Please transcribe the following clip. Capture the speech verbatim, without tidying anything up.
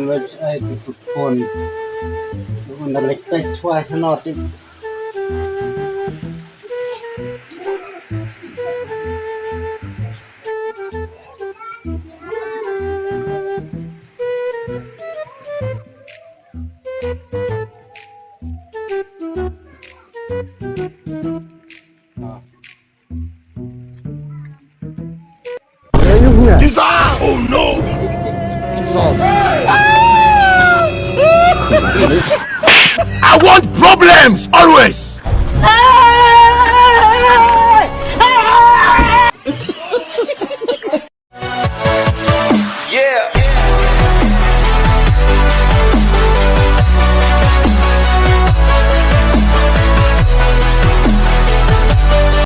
Let's ai tu phone. Unda lek tai chwa chanot. Dissolve! Oh no! Dissolve. I want problems always!